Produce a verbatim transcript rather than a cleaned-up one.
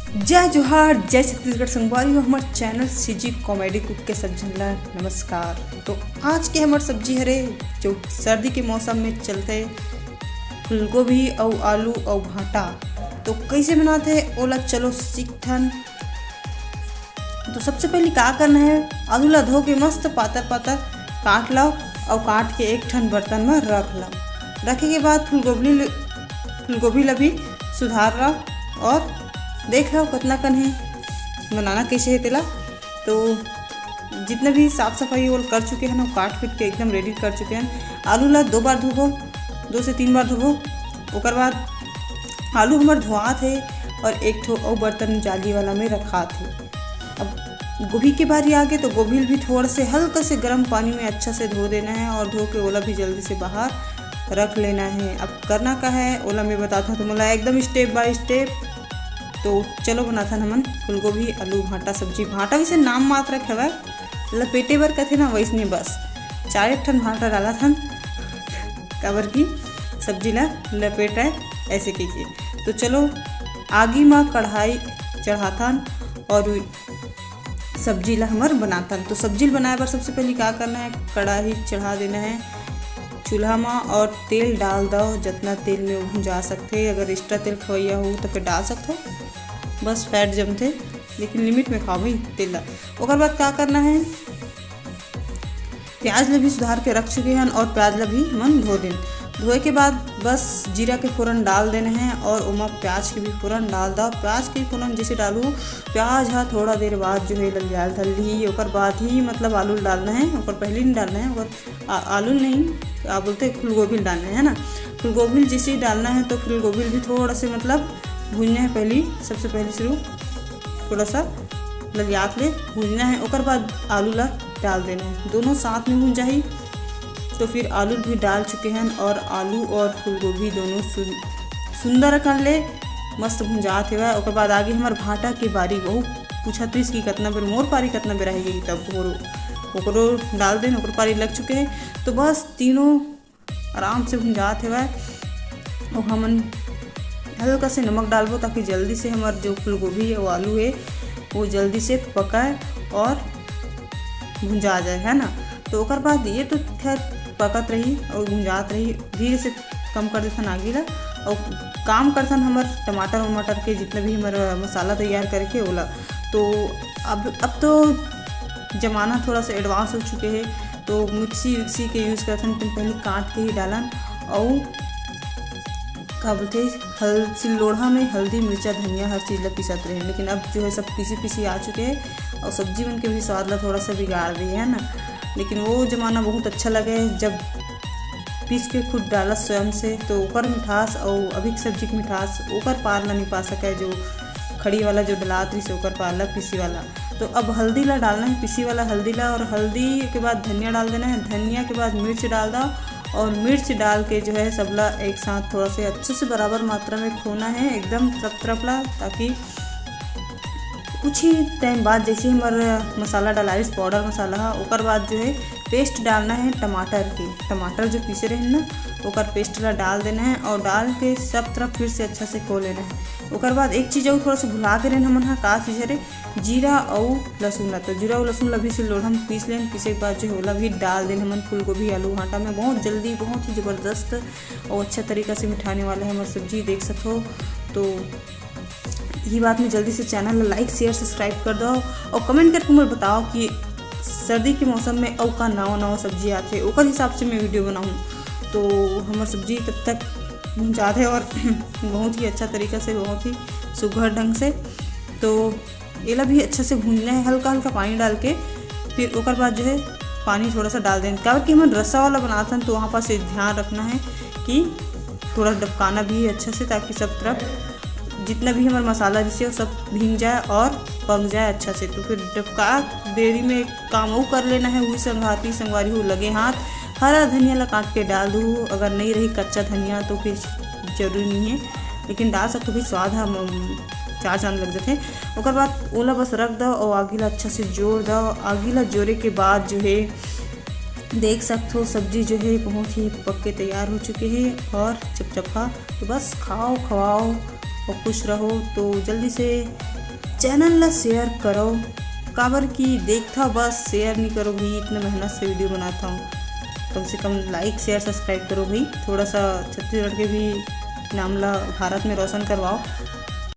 जय जोहार, जय छत्तीसगढ़ संगवारी हो, हमर चैनल सीजी कॉमेडी कुक के सब झन ला नमस्कार। तो आज के हमर सब्जी हरे, जो सर्दी के मौसम में चलथे, फूलगोभी अउ आलू अउ भांटा। तो कइसे बनाथे ओला चलो सीखथन। तो सबसे पहले का करना है, आलू ला धो के मस्त पातर पातर काट लो अउ काट के एक ठन बर्तन में रख लो। रखे के बाद फूलगोभी ल-, फूलगोभी ला भी सुधार लो और देख लो कितना कन है, बनाना कैसे है तेला। तो जितना भी साफ सफाई वो कर चुके हैं ना, काट पीट के एकदम रेडी कर चुके हैं। आलू ला दो बार धोबो, दो से तीन बार धोबो। ओकर बाद आलू हमर धोआत है और एक ठो अउ बर्तन जाली वाला में रखात है। अब गोभी के बारी आगे तो गोभी भी थोड़ा से हल्का से गर्म पानी में अच्छा से धो देना है और धो के ओला भी जल्दी से बाहर रख लेना है। अब करना का है ओला मैं बताता हूँ तुमला एकदम step by step। तो चलो बनाथन हमन फूलगोभी आलू भांटा सब्जी। भांटा वैसे नाम मात्र हवय, लपेटे बर कथे ना, वैसने बस चार एक ठन भांटा डालथन, काबर की सब्जी ला लपेट रहे ऐसे कीजिए। तो चलो आगी मा कढ़ाई चढ़ाथन और सब्जी ला हमर बनाथन। तो सब्जी ला बनाए बर सबसे पहले का करना है, कढ़ाई चढ़ा देना है चूल्हा मा और तेल डाल दो, जितना तेल में भुंजा सकते। अगर एक्स्ट्रा तेल खवैया हो तो फिर डाल सकते हो, बस फैट जमते, लेकिन लिमिट में खाओ भाई तेल ला। ओकर बाद का करना है, प्याज ला भी सुधार के रख चुके हैं और प्याज ला भी हमन धो देन। धोए के बाद बस जीरा के फोरन डाल देना है और ओमा प्याज के भी फोरन डाल दो। प्याज के फोरन जैसे डालू, प्याज हा थोड़ा देर बाद जो है ललियाल धर ली, ओकर बाद ही मतलब आलू डालना है, ओकर पहले नहीं डालना है, ओकर आ-, आलू नहीं, क्या बोलते हैं, फूलगोभी डालना है ना। फूलगोभी जैसे ही डालना है तो फूलगोभी भी थोड़ा से मतलब भूनना है पहले, सबसे पहले शुरू थोड़ा सा ललियात ले भूनना है, ओकर बाद आलू ला डाल देना है, दोनों साथ में भून जाही। तो फिर आलू भी डाल चुके हैं और आलू और फूलगोभी दोनों सुन-, सुंदर अकन ले मस्त भुंजात हेवय। ओकर बाद आगे हमर भांटा के बारी, वहू पूछत रहिस कि कतना बेर मोर पारी, कतना बेर आही, तब ओकरो डाल देन, ओकर पारी लग चुके हैं। तो बस तीनों आराम से भुंजात हेवय। और हमन हल्का से नमक डालबो ताकि जल्दी से हमर जो फूलगोभी है, वो आलू है, वो जल्दी से पकाए और भुंजा जाए, है ना। तो ओकर बाद ये तो खैर पकत रही और भुंजात रही, धीरे से कम कर देथन आगी ला। और काम करथन हमर टमाटर वमाटर के जितना भी हमर मसाला तैयार करके ओला। तो अब अब तो जमाना थोड़ा सा एडवांस हो चुके हैं, तो मिक्सी विक्सी के यूज़ करथन, लेकिन पहले काट के ही डालन। और का बोलते, हल सिल्लोढ़ा में हल्दी, मिर्चा, धनिया हर चीज़ ला पीसत रहे, लेकिन अब जो है सब पीसी पीसी आ चुके हैं और सब्जी मन के भी स्वाद ला थोड़ा सा बिगाड़ दिए है ना। लेकिन वो ज़माना बहुत अच्छा लगे, जब पीस के खुद डालत स्वयं से, तो ओकर मिठास और अभी के सब्जी के मिठास ओकर पार ला नहीं पा सके, जो खड़ी वाला जो डलात रहिस ओकर पार ला पीसी वाला। तो अब हल्दी ला डालना है, पीसी वाला हल्दी ला, और हल्दी के बाद धनिया डाल देना है, धनिया के बाद मिर्च डाल दो और मिर्च डाल के जो है सबला एक साथ थोड़ा से अच्छे से बराबर मात्रा में खोना है एकदम तरफ तरफ ला, ताकि कुछ ही टाइम बाद जैसे हमर मसाला डलाइस, पाउडर मसाला हा, ओकर बाद जो है पेस्ट डालना है टमाटर के। टमाटर जो पीसे रहे ना, ओकर पेस्ट ला डाल देना है और डाल के सब तरफ फिर से अच्छा से खो लेना है। ओकर बाद एक चीज़ और थोड़ा सा भुला के रहन हमन हा, का चीज़ हरे, जीरा अउ लहसुन ला। तो जीरा अउ लहसुन ला भी सिल्लोढ़ा में पीस लेन, पीसे के बाद जो है ओला भी डाल देन हमन फूलगोभी आलू भांटा में। बहुत जल्दी, बहुत ही ज़बरदस्त और अच्छा तरीका से मिठाने वाला है हमार सब्जी, देख सकते हो। तो ये बात में जल्दी से चैनल ला लाइक, शेयर, सब्सक्राइब कर दो और कमेंट करके मोला बताओ कि सर्दी के मौसम में अउ का नवा नवा सब्जी आथे, ओकर हिसाब से मैं वीडियो बनाऊँ। तो हमार सब्जी तब तक भुंजात है और बहुत ही अच्छा तरीका से, बहुत ही सुघर ढंग से। तो एला भी अच्छा से भूनना है, हल्का हल्का पानी डाल के। फिर ओकर बाद जो है पानी थोड़ा सा डाल दें, काबर कि हमन रस्सा वाला बनाथन, तो वहाँ पास एक ध्यान रखना है कि थोड़ा डबकाना भी है अच्छा से, ताकि सब तरफ जितना भी हमारा मसाला जैसे वो सब भींग जाए और पक जाए अच्छा से। तो फिर डबका देरी में काम वो कर लेना है, वही संघाती संगवारी हो लगे हाथ। हरा धनिया ला काट के डाल दू, अगर नहीं रही कच्चा धनिया तो फिर जरूरी नहीं है, लेकिन डाल सकते हो, भी स्वाद हम चार चांद लग जाते। ओकर बाद ओला बस रख दो और आगी ला अच्छा से जोर दो। आगी ला जोरे के बाद जो है देख सकते हो सब्जी जो है बहुत ही पक के तैयार हो चुके हैं और चपचपा। तो बस खाओ, खवाओ और खुश रहो। तो जल्दी से Channel ला share करो, काबर कि देखथा बस, share नहीं करो भाई, इतना मेहनत से video बनाता हूँ। कम से कम like, share, subscribe करो भाई। थोड़ा सा छत्तीसगढ़ के भी नाम ला भारत में रोशन करवाओ।